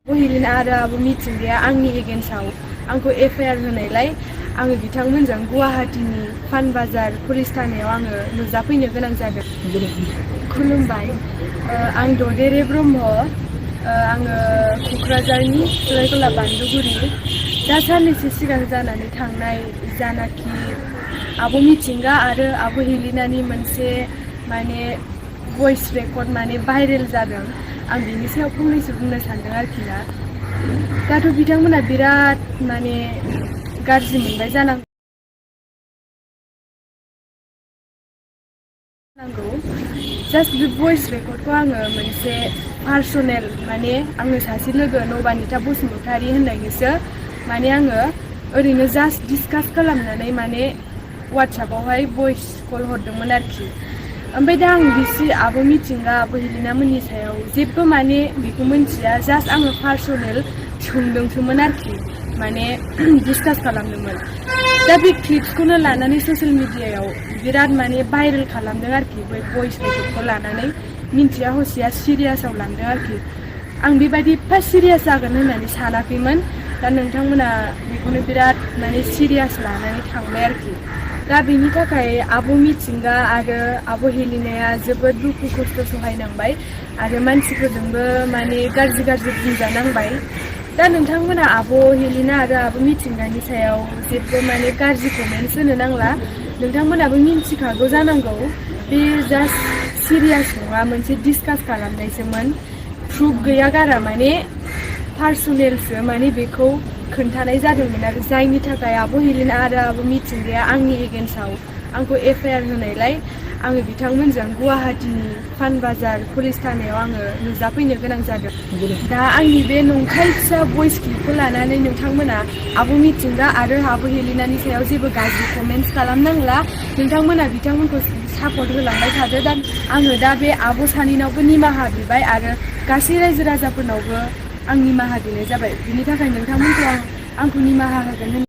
Helena आरो आब' मिथिंगाया आंनि एगेन्स्टआव आंखौ एफआइआर होनायलाय आङो बिथांमोनजों गुवाहाटीनि पानबाजार पुलिस थानायाव आङो नुजाफैनो गोनां जादों। खुलुमबाय, आं ददेरे ब्रह्म, आङो क'क्राझारनि सरायकला बान्दुगुरि। दा साननैसो सिगां जानानै थांनाय जानाखि आब' मिथिंगा आरो आब' हेलिनानि मोनसे माने भइस रेकर्ड माने भाइरेल जादों, आं बिनि सायाव फंनैसो बुंनो सानदों आरोखि ना। दाथ' बिथांमोना बिराद माने गाज्रि मोनबाय जानांगौ। जास्ट बे भइस रेकर्डखौ आङो मोनसे पार्सनेल माने आङो सासे लोगो नबानिता बसुमतारी होननायनिसो माने आङो ओरैनो जास्ट डिसकास खालामनानै माने वाट्सएपआवहाय भइस कल हरदोंमोन आरोखि। ओमफ्राय दा आं बिसि आब' मिथिंगा आब' हेलिना मोननि सायाव जेबो माने बेखौ मिन्थिया, जास्ट आङो पार्सनेल सोंदोंसोमोन आरोखि, माने डिसकास खालामदोंमोन। दा बे क्लिप्सखौनो लानानै ससियेल मिडियायाव बिराद माने भाइरेल खालामदों आरोखि, बै भइस रेकर्डखौ लानानै मिन्थिया हसिया सिरियासआव लांदों आरोखि। आं बेबायदि एफा सिरियास जागोन होननानै सानाखैमोन। दा नोंथांमोना बेखौनो बिराद माने सिरियास लानानै थांबाय आरोखि। दा बेनि थाखाय आब' मिथिंगा आरो आब' हेलिनाया जोबोद दुखु खस्थ' सहायनांबाय आरो मानसिफोरजोंबो माने गाज्रि गाज्रि बुंजानांबाय। दा नोंथांमोना आब' हेलिना आरो आब' मिथिंगानि सायाव जेबो माने गाज्रि कमेन्टस होनो नांला। नोंथांमोनाबो मिन्थिखागौ जानांगौ बे जास्ट सिरियास नङा, मोनसे डिसकास खालामनायसोमोन, प्रुफ गैया गारा माने पार्सनेलसो माने बेखौ खोन्थानाय जादोंमोन आरो जायनि थाखाय आब' हेलिना आरो आब' मिथिंगाया आंनि एगेन्स्टआव आंखौ एफआइआर होनायलाय आङो बिथांमोनजों गुवाहाटीनि पानबाजार पुलिस थानायाव आङो नुजाफैनो गोनां जादों। दा आंनि बे नंखाय फिसा भइस क्लिपखौ लानानै नोंथांमोना आब' मिथिंगा आरो आब' हेलिनानि सायाव जेबो गाज्रि कमेन्टस खालामनांला। नोंथांमोना बिथांमोनखौ सापर्ट होलांबाय थादो। दा आङो दा बे आब' सानैनावबो निमाहा बिबाय आरो गासै रायजो राजाफोरनावबो आं निमाहा बिनाय जाबाय। बिनि थाखाय नोंथांमोनखौ आंखौ निमाहा होगोन